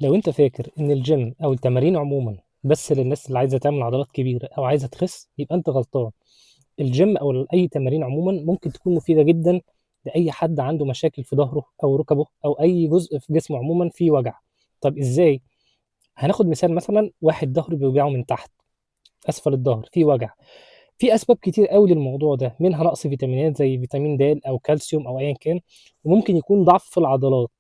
لو انت فاكر ان الجيم او التمارين عموما بس للناس اللي عايزه تعمل عضلات كبيرة او عايزه تخس، يبقى انت غلطان. الجيم او اي تمارين عموما ممكن تكون مفيدة جدا لاي حد عنده مشاكل في ظهره او ركبه او اي جزء في جسمه عموما فيه وجع. طب ازاي؟ هناخد مثال، مثلا واحد ظهره بيوجعه من تحت، اسفل الظهر فيه وجع. في اسباب كتير قوي للموضوع ده، منها نقص فيتامينات زي فيتامين د او كالسيوم او ايا كان، وممكن يكون ضعف في العضلات،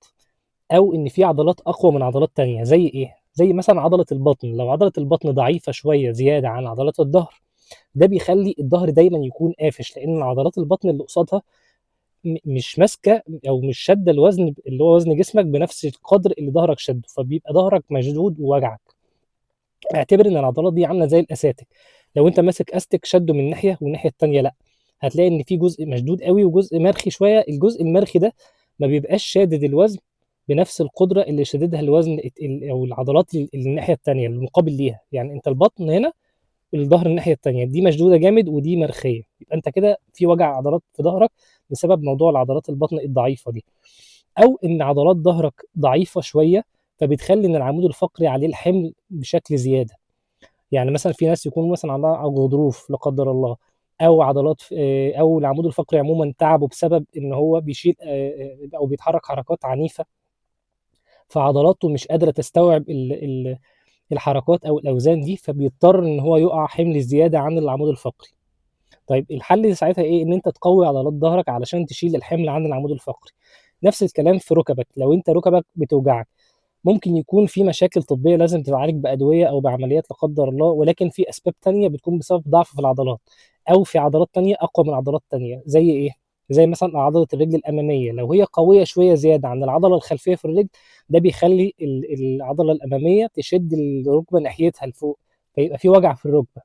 او ان في عضلات اقوى من عضلات تانية. زي ايه؟ زي مثلا عضلة البطن. لو عضلة البطن ضعيفة شوية زيادة عن عضلات الظهر، ده بيخلي الظهر دايما يكون قافش، لان عضلات البطن اللي قصادها مش ماسكه او مش شاده الوزن اللي هو وزن جسمك بنفس القدر اللي ظهرك شده، فبيبقى ظهرك مشدود ووجعك. اعتبر ان العضلات دي عامله زي الاساتك، لو انت ماسك استك شده من ناحية والناحية التانية لا، هتلاقي ان في جزء مشدود قوي وجزء مرخي شوية. الجزء المرخي ده ما بيبقاش شادد الوزن بنفس القدرة اللي شددها الوزن او العضلات اللي الناحية التانية المقابل ليها. يعني انت البطن هنا، الظهر الناحية التانية دي مشدودة جامد ودي مرخيه، يبقى انت كده في وجع عضلات في ظهرك بسبب موضوع العضلات البطن الضعيفة دي، او ان عضلات ظهرك ضعيفة شوية فبتخلي ان العمود الفقري عليه الحمل بشكل زيادة. يعني مثلا في ناس يكون مثلا عندها غضروف لا قدر الله، او عضلات او العمود الفقري عموما تعبه بسبب ان هو بيشيل او بيتحرك حركات عنيفة، فعضلاته مش قادرة تستوعب الحركات او الاوزان دي، فبيضطر ان هو يقع حمل زيادة عن العمود الفقري. طيب الحل ساعتها ايه؟ ان انت تقوي عضلات ظهرك علشان تشيل الحمل عن العمود الفقري. نفس الكلام في ركبك، لو انت ركبك بتوجعك ممكن يكون في مشاكل طبية لازم تتعالج بأدوية أو بعمليات لا قدر الله، ولكن في أسباب تانية بتكون بسبب ضعف في العضلات، أو في عضلات تانية أقوى من عضلات تانية. زي إيه؟ زي مثلا عضلة الرجل الأمامية، لو هي قوية شوية زيادة عن العضلة الخلفية في الرجل، ده بيخلي العضلة الأمامية تشد الركبة ناحيتها لفوق، فيبقى في وجع في الركبة.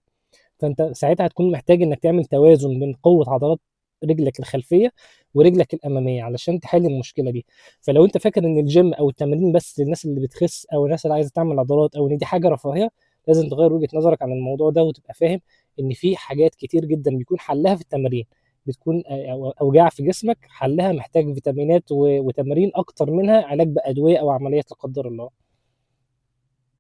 فأنت ساعتها هتكون محتاج إنك تعمل توازن بين قوة عضلات رجلك الخلفية ورجلك الأمامية علشان تحل المشكلة دي. فلو انت فاكر ان الجيم او التمرين بس للناس اللي بتخس او الناس اللي عايزه تعمل عضلات او ان دي حاجة رفاهية، لازم تغير وجهة نظرك عن الموضوع ده، وتبقى فاهم ان في حاجات كتير جدا بيكون حلها في التمارين، بتكون اوجاع في جسمك حلها محتاج فيتامينات وتمارين اكتر منها علاج بادويه او عمليات لا قدر الله.